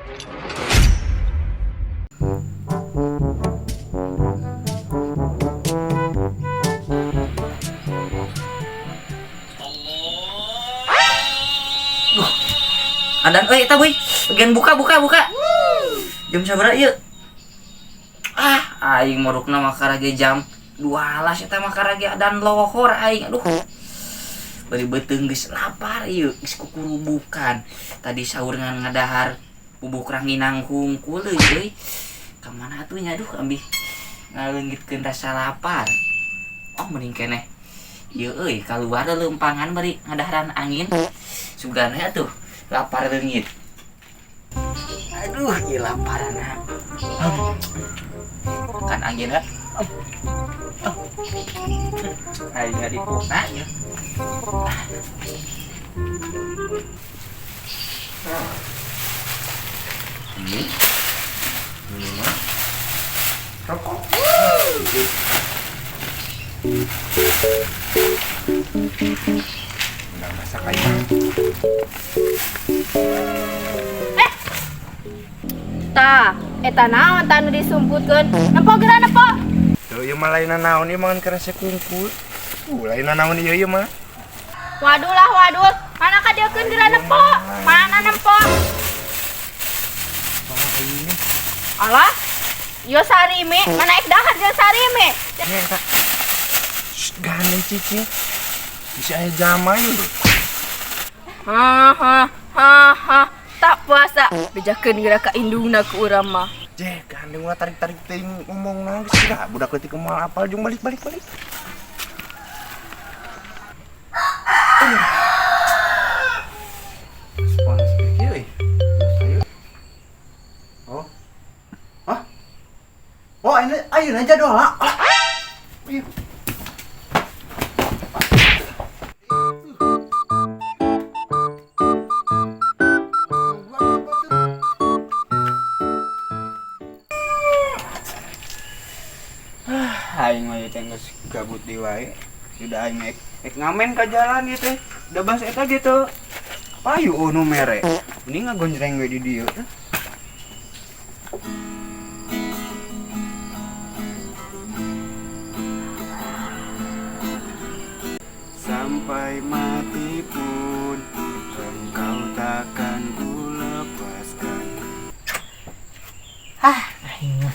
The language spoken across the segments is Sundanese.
Duh. Adan euy eta boy. Bagian buka buka buka. Jam sabaraha ieu? Ah, aing morukna mah karage jam 12 eta mah karage adan lohor aing. Aduh. Bari beuteung geus lapar ieu, geus kukurubukan. Tadi sahur ngan ngadahar bubuk ranginang hungkul euy. Ka mana atuh nya aduh ambih ngaleungitkeun rasa lapar. Oh mending keneh. Ieu euy kaluar leumpangan bari ngadaharan angin. Sugan we atuh lapar leungit. Aduh, ieu laparna. Kan anginna. Aing ngadipukna ieu. Ini minuman, rokok. Udah masak aja. Tah, eta naon tah nu disumputkeun? Nempo geura nempo. Tuh, ieu mah lain naon ieu mangan keresek kungkul. Lain naon ieu ieu mah. Waduh lah waduh, mana kadieukeun geura nempo? Mana nempo? Mana ini? Alah, ieu sarimi, mana ek dahar jeung sarimi? Nya eta. Shh, gandeng cicing. Bisa aya jama ieu. Ha ha ha ha, tak puasa. Bejakeun geura ka indungna ku urang mah. Jeh, gandeng ulah tarik-tarik teuing ngomong nangis geura. Budak leutik moal apal jeung balik balik balik. Panas kieu euy. Ayo. Oh. Hah? Oh, ini ayeuna jadwal. Ah. Iya. Aing mah teh geus gabut di wae. Sudah aing ek ngamen ka jalan ieu teh. Da bas eta gitu. Payu oh nu mere. Mending ngagonjreng we di dieu. Sampai mati pun engkau takkan kulepaskan. Ah, aing mah.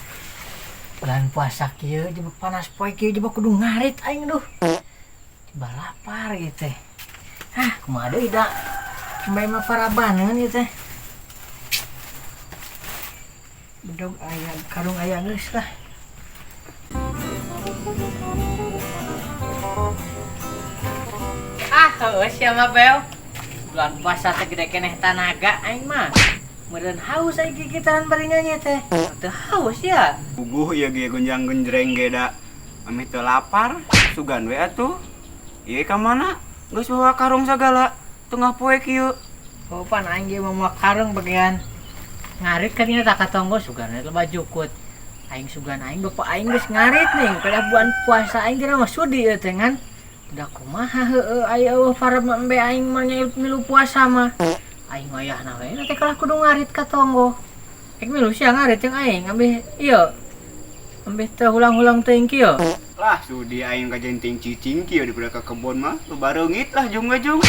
Bulan puasa kieu jebak panas poe kieu jebak kudu ngarit aing duh. Tiba lapar ieu teh. Ah, kumaha deui da. Embe mah parabaneun ieu teh. Bedog aya karung aya geus lah. Ah, heueuh sia mah Beo. Bulan puasa teh gede keneh tanaga aing mah. Meureun haus aing gigitaran bari nyanyi teh. Teu haus ya. Puguh ieu ge gonjang-gonjreng ge da. Ameh teu lapar, sugan we atuh. Ieu ka mana? Geus bawa karung sagala tengah poe kieu. Oh, pan aing ge mawa karung bagian ngarit kan ieu tak katonggo sugan we loba jukut. Aing sugan aing bapak aing geus ngarit nih, pada bulan puasa aing geura mah sudi ieu teh ngan. Da kumaha heueuh aya eueuh para embe aing mah nya milu puasa mah. Aing wayahna we teh kalah kudu ngarit ka tonggo. Ek milu sia ngarit jeung aing ambeh ieu. Ambeh teu hulang-hulang teuing kieu. Lah sudi aing ka jenting cicing kieu daripada ka kebon mah loba reungit lah jung we jung.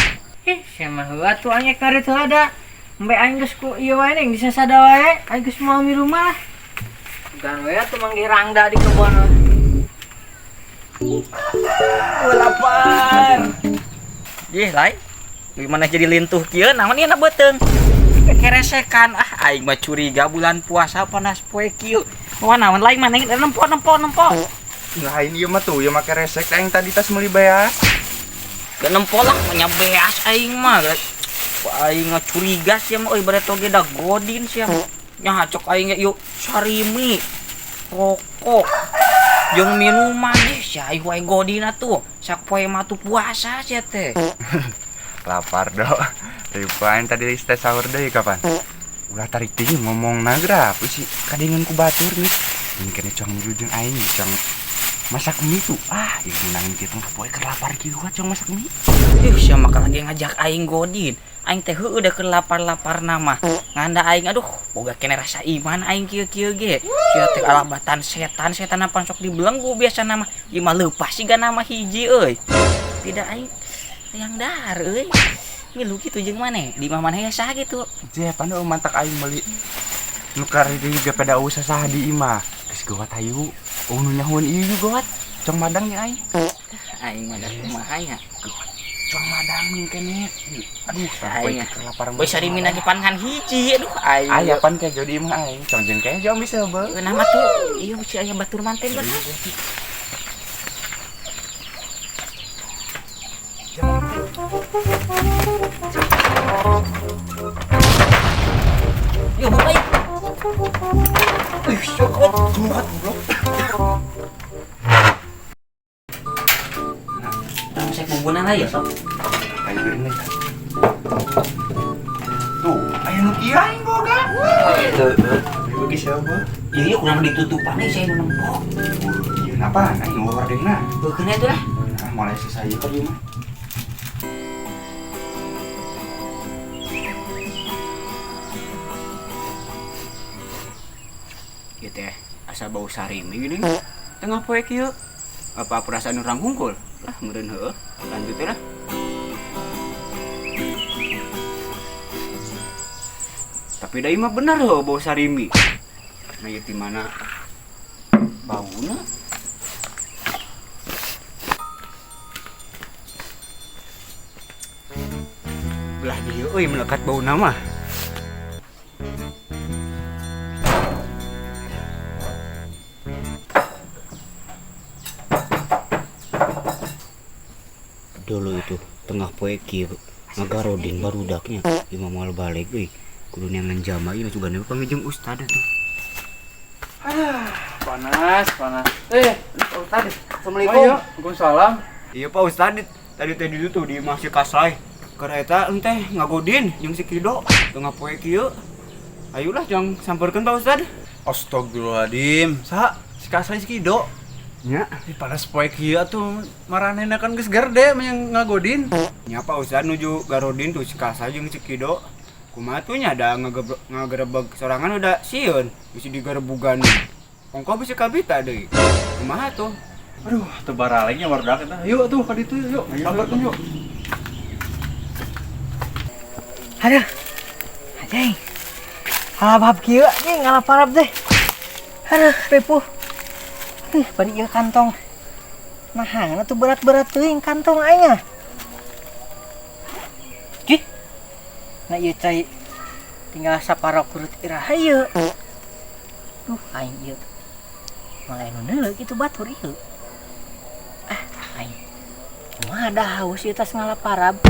Ih, sia mah heueuh atuh aing ngarit heula da. Embe aing geus ku ieu wae ning disasada wae, aing geus moal milu mah. Sugan we atuh manggih rangda di kebon mah. Oh, lapar. Ih, lai. Gimana jadi lintuh kieu naon ieu na beuteung? Keresekan ah aing mah curiga bulan puasa panas poe kieu. Wah naon lain mah neng nempo nempo nempo. Lain ieu mah tuh ieu mah keresek aing tadi tas meuli beas. Gak nempo lah nya beas aing mah. Wah, aing mah curiga sia mah euy bareto ge da godin sia. Nya cok aing ge yuk sarimi, rokok, jeung minuman ih sia aing wae godin atuh. Sapoe mah tuh puasa sia teh. Lapar dok. Ribuan tadi teh sahur deui kapan? Ulah tarik tinggi ngomong nagra, isi kadingan ku batur nih. Ini kena cong milu jeung aing, cong Masak mie tuh. Ah, ieu nangin kitu poe keur lapar kieu cong masak mie. Ih, sia mah lagi ngajak aing godin. Aing teh heueuh da keur lapar-lapar nama. Nganda aing aduh, boga kene rasa iman aing kieu-kieu ge. Sia teh alabatan setan, setan apa sok dibelenggu biasa nama. Ieu mah leupas siga nama hiji euy. Tidak aing yang dahar euy. Ngilu kitu jeung maneh? Di imah maneh ya saha kitu? Je, pan mantak aing meuli nu karari ge pada usah saha di imah. Geus gawat hayu. Oh nu nyahoan ieu gawat. Cong madang nya aing. Aing mah da kumaha nya? Gawat. Cong madang nih kene. Aduh, aing lapar. Boy sarimin lagi pan ngan hiji. Aduh aing. Aya pan kejo di imah aing. Cong jeung kejo bisa beuh. Nah mah tuh ieu si aya batur manten bener. Yo buka yuk. Ih, kuat goblok. Nah, saya bumbunan lah ya, sok. Ayo bener. Tuh, aya nu kieu aing boga. Heueuh. Bagi siapa? Iya, kurang ditutupan nih saya nu nempok. Ieu napa? Aing nu hordengna. Beukeun atuh lah. Nah, mulai selesai ieu ieu mah. Ieu teh asa bau sarimi geuning. Tengah poe kieu. Apa perasaan urang hungkul? Lah meureun heueuh. Lanjut teh lah. Tapi da ieu mah bener heueuh bau sarimi. Nah ieu ti mana bauna? Belah dieu euy melekat bauna mah. Dulu itu tengah poe kieu ngagarodin barudaknya imah moal balik euy kudu neangan jama ieu juga nepi pangijeng ustad atuh. Aduh, panas, panas. Pak Ustad, assalamualaikum. Oh, iya. Waalaikumsalam. Iya Pak Ustad, tadi teh di tuh di imah si Kasai. Keur eta enteh ngagodin jeung si Kido tengah poe kieu. Ayolah jang samperkeun Pak Ustad. Astagfirullahaladzim. Saha si Kasai si Kido? Nya, di panas poe kieu atuh maranehna kan geus gerde yang ngagodin. Nya Pak Ustad nuju garodin tuh si Kasai jeung si Kido. Kumaha tuh nya da ngagerebeg sorangan udah sieun bisi digarebugan. Ongko bisi kabita deui. Kumaha tuh? Aduh, teu baralengnya barudak eta. Yuk tuh ka ditu yuk. Samperkeun yuk. Aduh. Anjing. Halabab kieu anjing ngalaparab teh. Aduh, ripuh. Tuh, bari ieu kantong. Nah, atuh berat-berat teuing kantong aing ah. Cih. Nah ieu cai tinggal saparo kurut iraha ieu. Duh, aing ieu. Malah nu neuleuh kitu batur ieu. Ah, aing. Kumaha da haus ieu tas ngalaparab.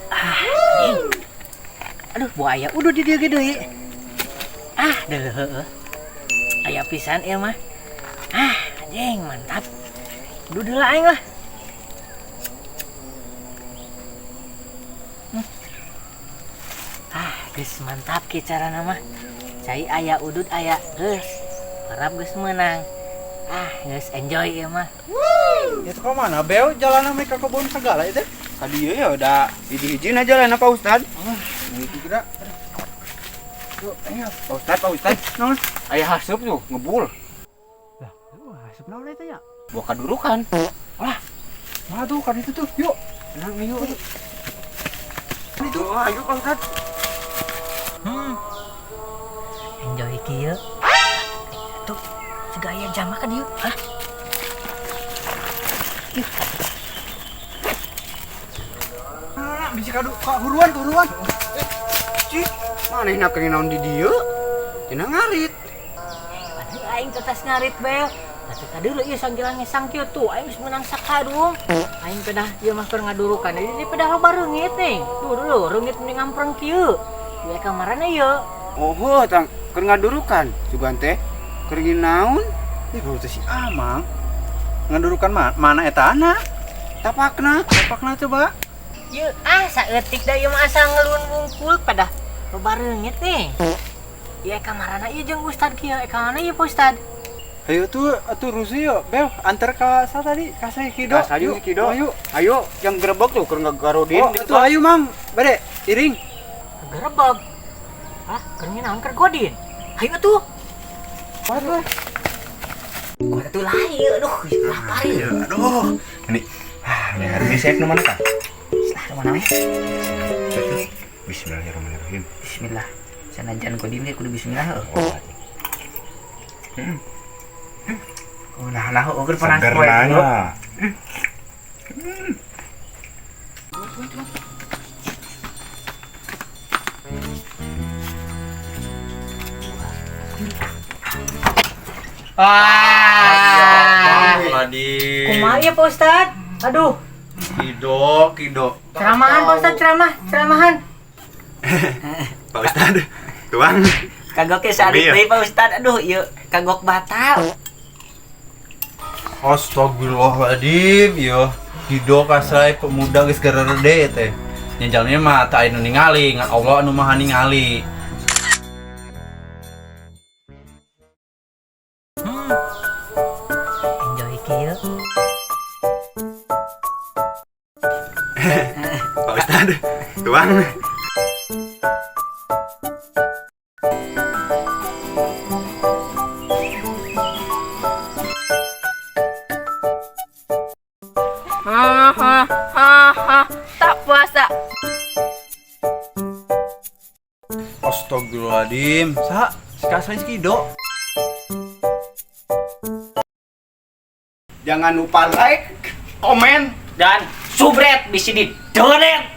Ah, anjing. Aduh, buaya udah di dieu ge deui. Ah, deuh heueuh. Aya pisan ieu mah. Ah, anjing mantap. Duh deula aing lah. Ah, geus mantap ki carana mah. Cai aya udud aya geus. Parab geus meunang. Ah, geus enjoy ieu mah. Itu ka mana beo jalan mereka kebun segala itu? Ka dieu ya udah hiji-hijina jalan Pak Ustad. Ah, itu kira. Yuk, ayo. Pak Ustad, Naon? Aya haseup tuh ngebul. Lah, haseup naon eta ya? Buah kadurukan. Lah, mana tuh ka ditu tuh? Yuk. Tenang yuk. Itu, ayo Pak Ustad. Enjoy kieu. Tuh, siga aya jama ka dieu. Hah? Yuk. Nah, bisi kadu kahuruan, kahuruan. Cih, manehna keur naon di dieu? Cenah ngarit. Padahal aing tetas ngarit bel. Tapi kadeuleu ieu sanggilang ngesang kieu tuh aing geus meunang sakadung. Aing pedah ieu mah keur ngadurukan. Jadi pedah loba reungit nih. Tuh dulu reungit mending ngampreng kieu. Ieu kamarana ieu. Oh, heuh tang keur ngadurukan. Sugan teh keur naon? Ih, bau teh si Amang. Ngadurukan mana etana? Tapakna, tapakna coba. Ieu ah saeutik da ieu mah asa ngelun wungkul pedah loba reungit nih. Ieu kamarana ieu jeung ustad kieu, kamarana ieu Pak Ustad. Ayo tuh atuh rusuh yuk. Bel, antar ka sa tadi, ka si Kido. Ka si Yuk, Kido. Ayo. Ayo, yang gerebek tuh keur ngagarodin. Oh, atuh ayo Mang. Bade, iring. Gerebek. Hah, keur naon keur godin? Ayo atuh. Waduh. Gua tuh lahir, aduh, lapar ya. Aduh. Ini ah, ini hari ini saya mana kah? Lah, mana weh? Bismillahirrahmanirrahim. Bismillah. Sanajan godin ge kudu bismillah heuh. Oh, Oh, nah nah oh, keur panas seger poe. nanya. Ah. Tadi. Kumaha ieu Pak Ustad? Aduh, Kido, Kido. ceramahan Pak Ustad, ceramah, ceramahan. Pak Ustad, tuang. Kagok ge sarit Iya. deui Pak Ustad. Aduh, ieu kagok batal. Astagfirullahaladzim, yo. Kido kasai pemuda geus garerde teh. Nya jalmi mah teu aya nu ningali, ngan Allah anu maha ningali. Enjoy kieu. Pak Ustad, tuang. Ha ha ha ha, tak puasa. Astagfirullahaladzim. Sa, si kasai si Kido. Jangan lupa like, komen, Dan subret di sini donet.